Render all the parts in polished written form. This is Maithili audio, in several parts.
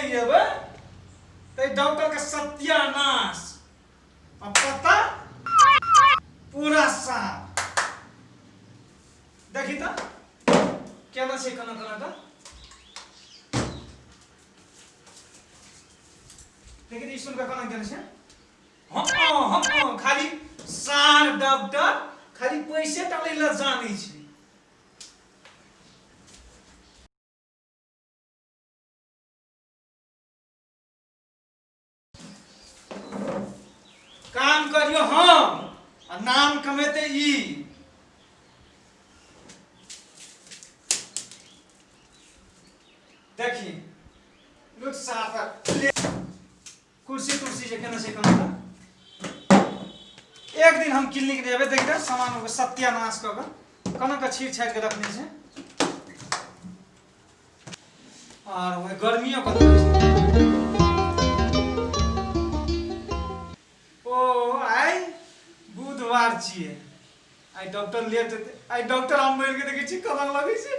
नहि एबै तऽ डॉक्टरके सत्यानाश आ पता पूरा साफ। देखी तऽ केना छै, केना केना का देखी तऽ, सुन कऽ केना केना छै। हाँ हाँ, खाली सार डॉक्टर खाली पैसे टा लै लए जानै छै। काम करियो हम आ नाम कमेते ई। देखी रुक, साफ कुर्सी तुर्सी जे केना छै केना। एक दिन हम क्लिनिक नहि एबै, देखते सामान के सत्यानाश कऽ कऽ केना कऽ छीट छाटि कऽ रखने छै। आर ओहि गर्मियो कत। ओ आइ बुधवार छियै, आइ डॉक्टर लेट हेतै। आइ डॉक्टर हम मरि के देखै छी केना लगै छै।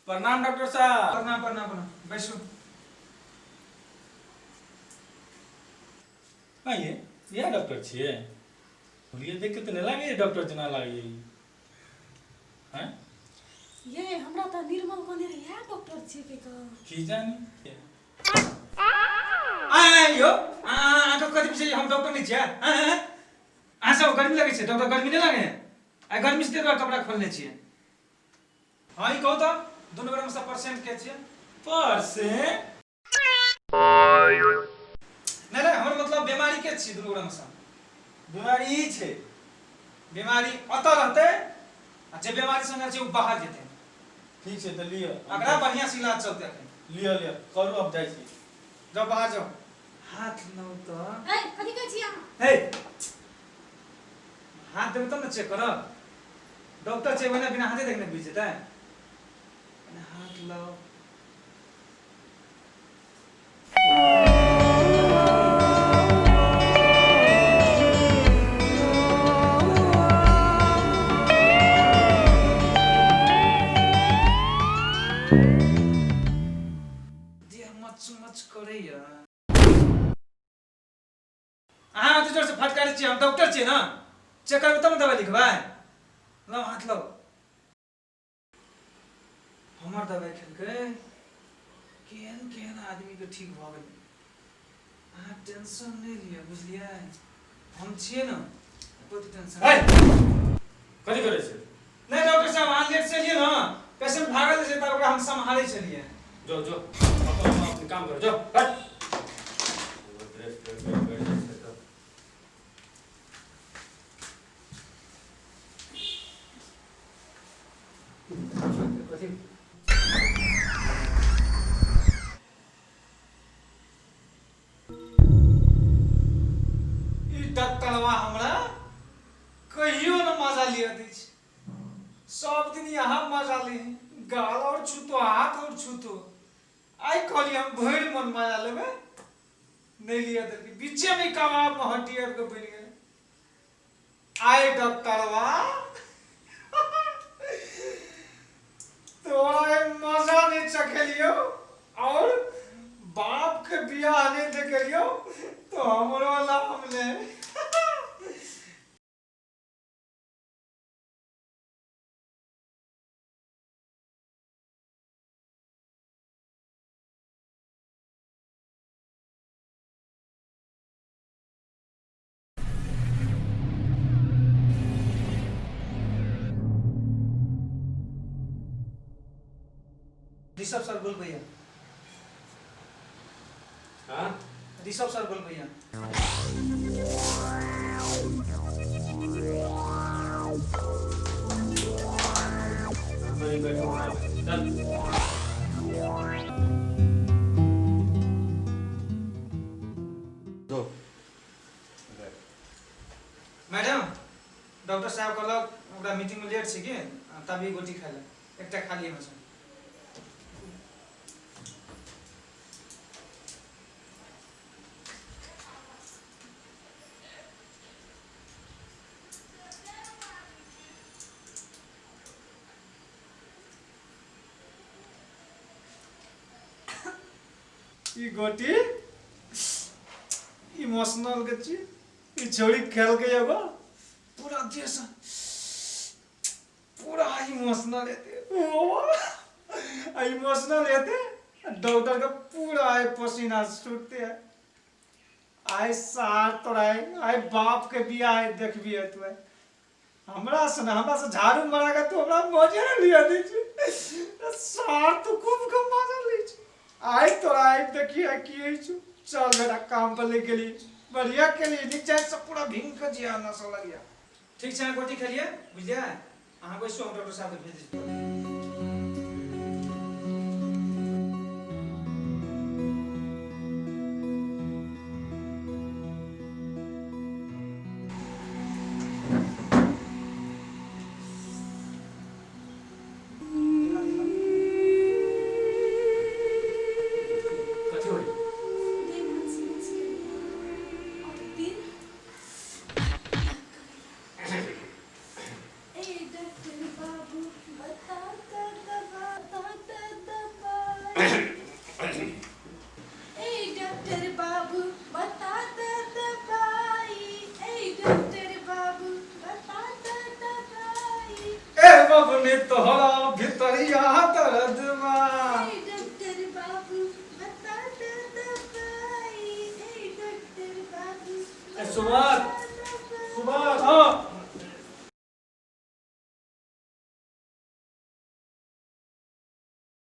प्रणाम डॉक्टर साहब। प्रणाम प्रणाम प्रणाम, बैसू। आइए, इएह डॉक्टर छियै? बोलिए, देख के तऽ नहि लागैए डॉक्टर जेना लागैए ई। आँय? ये हमरा तऽ निर्मल कहने रहे इएह डॉक्टर छियै के कह। की जानी। आय यौ, अहाँके कथी पूछै? हम डॉक्टर नहि छियै? अहाँ सब गर्मी लगै छै डॉक्टर? गर्मी नहि लगै? आइ गर्मी से ताहि कपड़ा खोलने छियै। हाँ, ई कहू तऽ दुनू गोटामे सब परसेंट के छियै? परसेंट? नहि नहि, हमर मतलब बीमारी के छियै दुनू गोटामे सँ? बीमारी ई छै। बीमारी ओतऽ रहतै आ जे बीमारी संगे छै ओ बाहर जेतै। ठीक छै तऽ लिअ। अकरा बढ़िआँ से इलाज चलतै अखन। लिअ लिअ, करू, हम जाइ छी। जाओ, बाहर जाओ। हाथ लौ तऽ। ए, कथी कहै छी अहाँ? हे, हाथ देबै तब ने चेक करब। डॉक्टर छै ओहिना बिना हाथे देखने बुझि जेतै? हाथ लाओ। देह मच मच करैया। अहाँ अते जोरसँ फटकारै छियै, हम डॉक्टर छियै ने, चेक करबै तब ने दबाइ लिखबै। लाउ हाथ लाउ। हमर दबाइ खेलकै, केहन केहन आदमीके ठीक भऽ गेलै। अहाँ टेंशन नहि लिअ, बुझलियै? हम छियै ने, कोइ टेंशन। कथी करै छै? नहि डॉक्टर साहब, अहाँ लेट से एलियै ने, पेशेंट भागल छै तऽ ओकरा हम सम्हारै छलियै। जो जो, अपन अपन काम कर, जो हट। ड्रेस पेर के बैठ जाइ छै तऽ। कथी? ई डॉक्टरवा हमरा कहियो न मजा लिअ दै छै। सब दिन यहाँ मजा ली, गाल और छूतो, हाथ और छूतो। आइ कहली हम भरि मन मजा लेबै, नहि लिअ देलकै। बीचे में कबाब में हड्डी आबि कऽ बनि गेलै। आइ डॉक्टरवा तोरा आइ मजा नहि चखेलियौ और बाप के बियाह नहि देखेलियौ तो हमरो नाम ले। ऋषभ सर बोल भैया। हाँ? ऋषभ सर बोल भैया। वहीं बैठो, चल। जो। मैडम, डॉक्टर साहब कहलक ओकरा मीटिंग में लेट छै कि तभी गोटी खाइ ले एकटा खाली हमेशा। ई गोटी इमोशनल के छी। ई छोड़ी खेल के एगो पूरा देश पूरा इमोशनल हेतै। आ इमोशनल हेतै, डॉक्टर के पूरा आइ पसीना छूटते। आइ सार तोरा आइ, आइ बाप के बियाह आइ देखबी तू। आइ हमरा से ने, हमरा से झाड़ू मारा के तू हमरा मजे ने लिया दै छै सार, तू खूब के मजा लै छै। आइ तोरा आइ देखिए की होइ छौ। चल बेटा, काम पर लग गेली, बढ़िया केली। नीचा से पूरा भींग के जिया नशा लग गया। ठीक छै, अहाँ गोटी खेलिए, बुझलियै? अहाँ बैसू, हम डॉक्टर साहब के भेज दै छी। कथी होई? देह मनसी मनसी करैया और दिल करैया। ए डॉक्टर बाबू, बता त दवा, बता त दवाई। ए डॉक्टर बाबू, बता त दवाई। ए डॉक्टर बाबू, बता त दवाई। ए बबनी, तोहरा भितरिया दर्द बा।